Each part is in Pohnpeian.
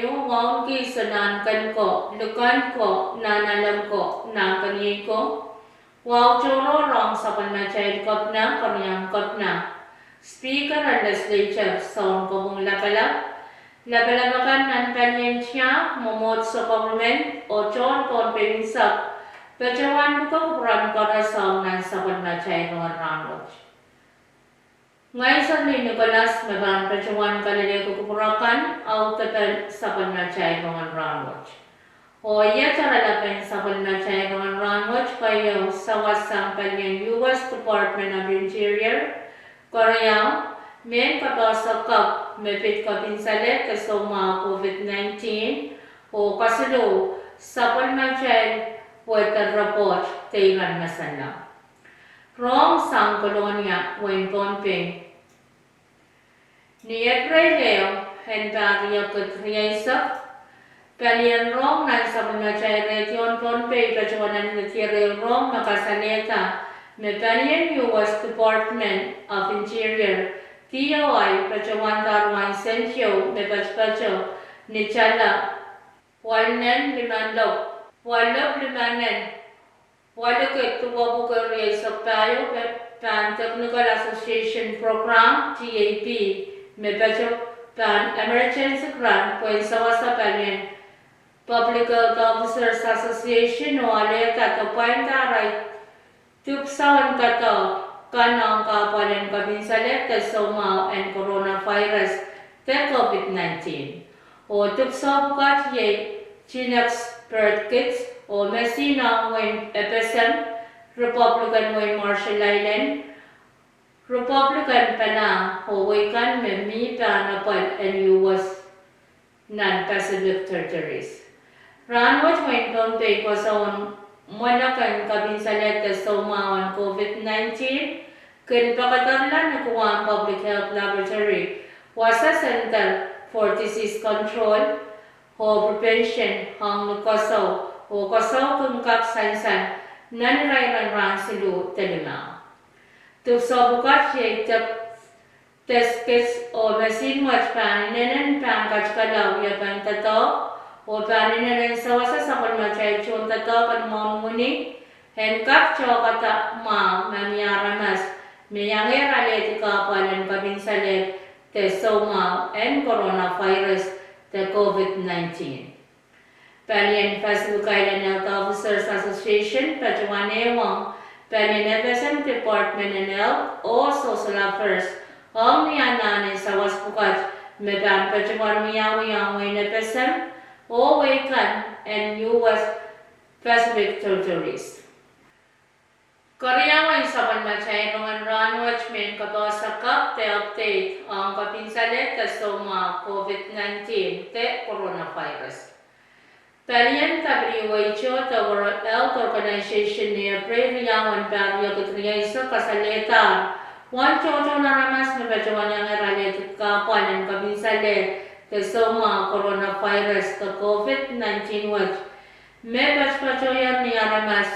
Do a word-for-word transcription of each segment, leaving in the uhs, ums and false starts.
Wauneki Sonahnken ko, Likend ko, Nahnalek ko, Nahnkeniei ko, wahu tohrohr ong sapwellimatail Kepina, Keriaun Kepina, Speaker en Legislature, Sounkopwung Lapalap, lapalap akan nan palien tiahk, mwomwohdiso, government, oh tohn Pohnpei unsek, patohwan pwuko kupwuramwail koaros ong nan sapwellimatail rongen rahnwet. Ngehi Serlin Nicholas me pahn patohwan kalelehki kupwur akan audepen sapwellimatail rongen rahnwet. Oh iet oaralap en sapwellimatail rongen rahnwet, keieu sawas sang palien U S Department of Interior, keriau, mehn kapehse kapw me pid kepinsalehd de soumwahu COVID nineteen, oh kesiluh, sapwellimatail weather report de iren meseno. Rohng sang Kolonia, wehin Pohnpei. Ni Epreil ehu, en pahr riekid rieisek, palien rohng nan sapwellimatail radio en Pohnpei patohwan alehdi ehu rohng me kasalehda me palien U S Department of Interior, D O I, patohwan darohng sent ieu me patopato ni tala welinen limenen, welinen limenen weliki duwepwuki rieisek pahieu, pahn Technical Assistance Program, T A P, me patohwan emergency grant pwehn sewese palien Public Health Officers Association oh alehda de pwainda arail dipwisoun doadoahk kan ong kahpwal en kepinsalehd de soumwahu en coronavirus de COVID nineteen. Oh dipwisou pwukat iei Tinex birth kits oh machine ong wehin F S M, Republic en wehin Marshall Island, Republic en Palau, oh wehi kan me mi pahn apwal en U S nan Pacific territories. Rahnwet wehin Pohnpei koasoan mwein kin kepinsalehd de soumwahu en COVID nineteen kin pakadarla ni Guam Public Health Laboratory, wasa Center for Disease Control oh Prevention ong ni koasoi, oh koasoi kin kak sansal nan irair en rahn siluh de limau. Dipwisou pwukat iei test kits oh machine wet pahn inenen pahn katikala wiepen doadoahk, oh pahn inenen sewese sapwellimatail tohndoadoahk en mwohn wini, en kak tohkada mwahu ma mie aramas me iangehr alehdi kahpwal en kepinsalehd de soumwahu en coronavirus de COVID nineteen. Palien Pacific Island Health Officers Association patohwan ehuong palien F S M Department en Health oh Social Affairs ong ni anahn en sawas pwukat me pahn patohwan wiawi ong wehin F S M oh wehi kan en U S Pacific territories. Keriau en sapwellimatail rongen rahnwet mehn kapehse kapw de update ong kepinsalehd de soumwahu COVID nineteen de coronavirus. Palien W H O de World Health Organization ni Epreil riau en pahr riekid rieisek kasalehdahr uwen tohtohn aramas me patohwan iangehr alehdi kahpwal en kepinsalehd de soumwahu coronavirus de COVID nineteen wet me patopatohier ni aramas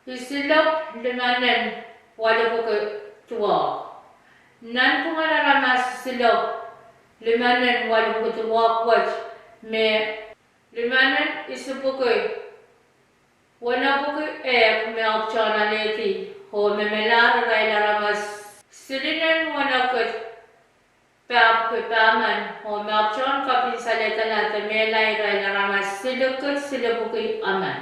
isilopw limenen waluhpwuki duwehk. Nanpwungen aramas isilopw limenen waluhpwuki duwehk wet, me limenen isipwuki wenepwuki ehk me ahpwtehn alehdi, oh me melahr irail aramas silinen wenepwuki pahpwuki pahmen, oh me ahpwtehn kepinsalehda de mehla irail aramas silikid silipwuki emen.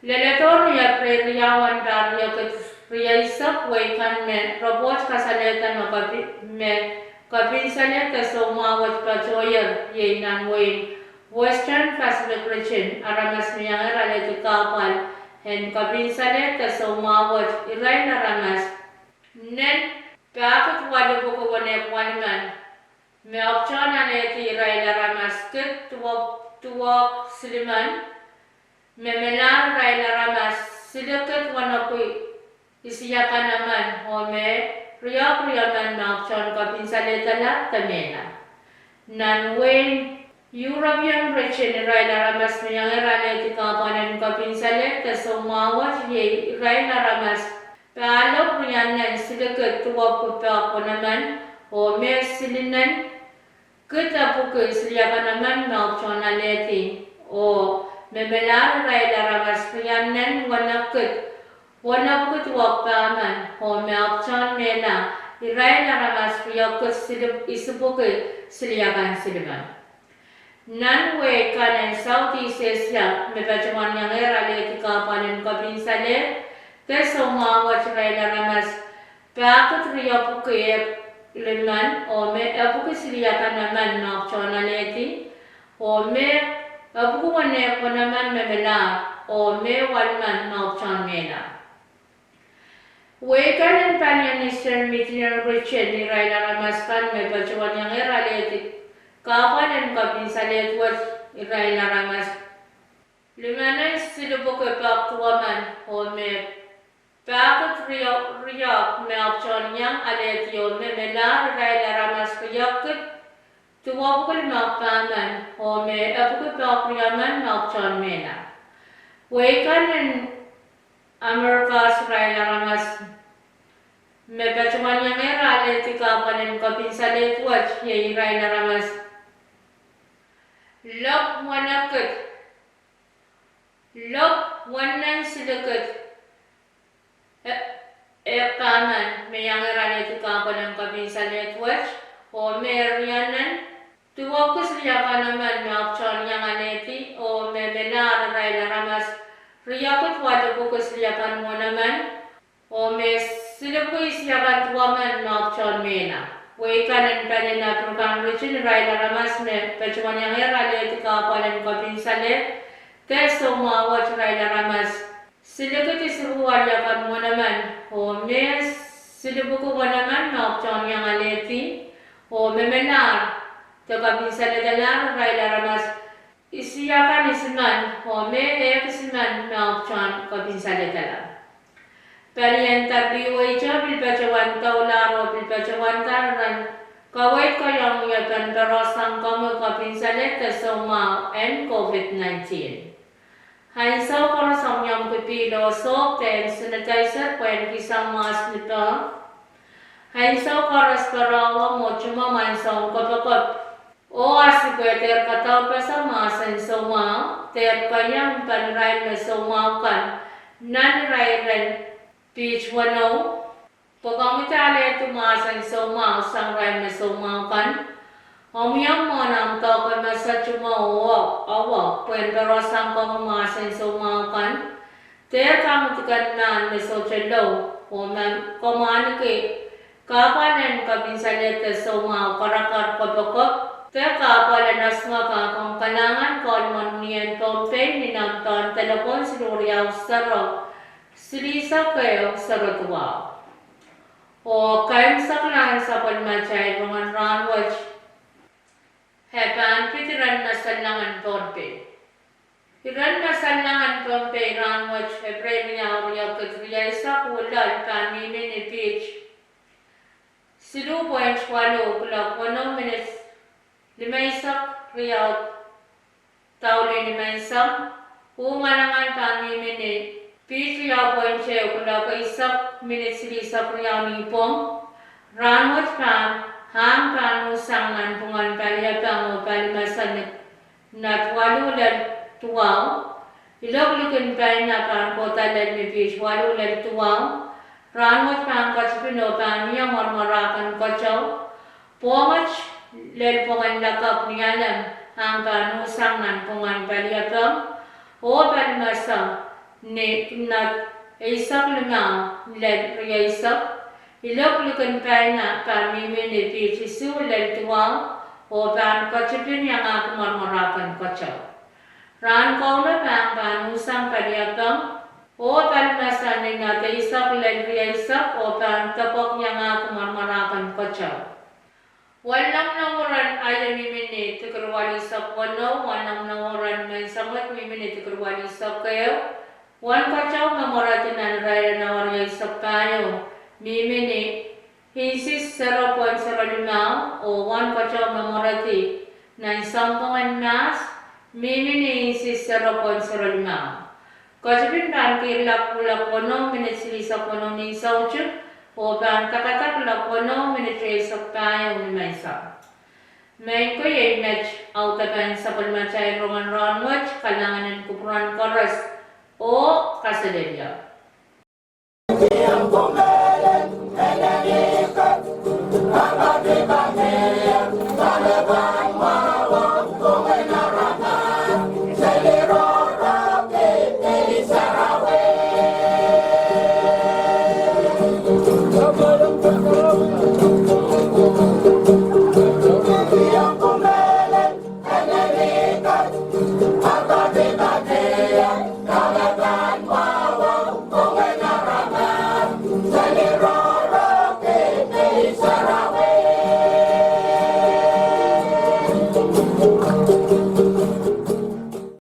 Leledohr ni Epreil riau en pahr riekid rieisek, wehi kan me report kasalehda me kepinsalehd de soumwahu wet patohier iei nan wehin Western Pacific Region aramas me iangehr alehdi kahpwal en kepinsalehd de soumwahu wet irail aramas nen pahkid waluhpwuki wenepwuki emen, me ahpwtehn alehdi irail aramas kid duwehk silimen, me melahr irail aramas silikid wenepwuki isiakan emen, oh me riehk riemen me ahpwtehn kepinsalehda de mehla. Nan wehin European Region irail aramas me iangehr alehdi kahpwal en kepinsalehd de soumwahu wet iei irail aramas pahlopw riemen silikid duwepwuki pahkid emen, oh me silinen kid epwiki siliakan emen me ahpwtehn alehdi, oh me melahr irail aramas riannen wenekid, wenepwiki duwepwiki pahmen, oh me ahpwtehn mehla irail aramas riekid isipwiki siliakan silimen. Nan wehi kan en Southeast Asia me patohwan iangehr alehdi kahpwal en kopin salehd de soumwahu wet, irail aramas pahkid riepwiki ehk limen oh me epwiki siliakan emen me ahpwtehn alehdi, oh me epwiki wenehk wenemen me melahr, oh me walimen me ahpwtehn mehla. Wehi kan en palien Eastern Mediterranean Region, irail aramas kan me patohwan iangehr alehdi kahpwal en kopin salehd wet, irail aramas limenen silipwiki pahkid duwemen, oh me pahkid riehk me ahpwtehn iang alehdi, oh me melahr irail aramas riekid duwepwiki limepwiki pahmen, oh me epwiki pahkid riemen me ahpwtehn mehla. Wehi kan en Americas, irail aramas me patohwan iangehr alehdi kahpwal en kopin salehd wet, iei irail aramas lok wenekid, lok wennen silikid ehk pahmen me iangehr alehdi kahpwal en kopin salehd wet, oh me riannen duwepwiki siliakan emen me ahpwtehn iang alehdi, oh me melahr irail aramas riekid welipwiki siliakan wenemen, oh me silipwiki siliakan duwemen me ahpwtehn mehla. Wehi kan en palien African Region, irail aramas me patohwan iangehr alehdi kahpwal en kopin salehd de soumwahu wet, irail aramas silikid isipwiki weliakan wenemen, oh me silipwiki wenemen me ahpwtehn iang alehdi, oh me melahr de kopin salehdalahr irail aramas isiakan isimen, oh me ehk isimen me ahpwtehn kopin salehdala. Palien W H O pil patohwan doulahr oh pil patohwanda ren kaweid kohieng wiepen pere sang komwi kopin salehd de soumwahu en COVID nineteen. Ansou koaros omwiomwki pihl oh sohp de hand sanitizer pwehn kihsang mwahs ni pehmw. Ansou koaros pere ong oh tumwomw ansoun kopokop. Oh ahsi pwe dehr kadaupasa mahsen soumwahu, dehr kohieng pahn irail me soumwahu kan nan irair en piht weneu. Pwe komwi de alehdi mahsen soumwahu sang irail me soumwahu kan, omwiomw mwohn ahmw dohke mese, tumwo, oh awa pwehn pere sang komwi mahsen soumwahu kan. Dehr kamwidikihong mahn me sohte lou, oh ma komw ahniki kahpwal en kopin salehd de soumwahu karakar kopokop de kahpwal en esingek, komw kalahngan koal mwohn Union Pohnpei ni nempehn delepwohn siluh riau sero silihsek ehu sero duwau. Oh kaimwiseklahn sapwellimatail rongen rahnwet e pahn pid iren me sallangin Pohnpei. Iren me sallangin Pohnpei rahnwet, Epreil riau, riekid rieisek, uh lel pahn mihmi ni piht siluh point waluh, kuloak weneu minit limeisek riau daulih nimenseng. Uh ngalangal pahn mihmi ni piht riau point ehu, kuloak eisek minit silihsek riau nipwong. Rahnwet pahn, ahng pahn usang nanpwungen paliepeng oh palimese ni knot waluh lel duwau. Ilok likin paina pahn kohda lel ni piht waluh lel duwau. Rahnwet pahn ketipin oh pahn mie mwermwera kan keteu. Pwohnget lel pwungen lakapw ni alem ahng pahn usang nanpwungen paliepeng oh palimese ni knot eisek limau lel rieisek. Ilok likin paina pahn mihmi ni piht isuh lel duwau oh pahn ketipin iangahki mwermwera kan keteu. Rahn Kauno pahn, pahn usang paliepeng oh palimese ni knot eisek lel rieisek oh pahn depwek iangahki mwermwera kan keteu. Wenleng noumw ren aio mihmi ni degree walihsek weneu, wenleng noumw ren menseng wet mihmi ni degree walihsek ehu. Wen keteu me mweredi nan irair en awa rieisek pahieu mihmi ni inches sero point sero limau, oh wen keteu me mweredi nan sounpwong en mahs mihmi ni inches sero point sero limau. Ketipin pahn kihrla kuloak weneu minit silihsek weneu ni soutik oh pahn dakada kuloak weneu minit rieisek pahieu nimenseng. Maing ko, iei met audepen sapwellimatail rongen rahn wet. Kalahngan en kupwuren koaros oh kaselehlie.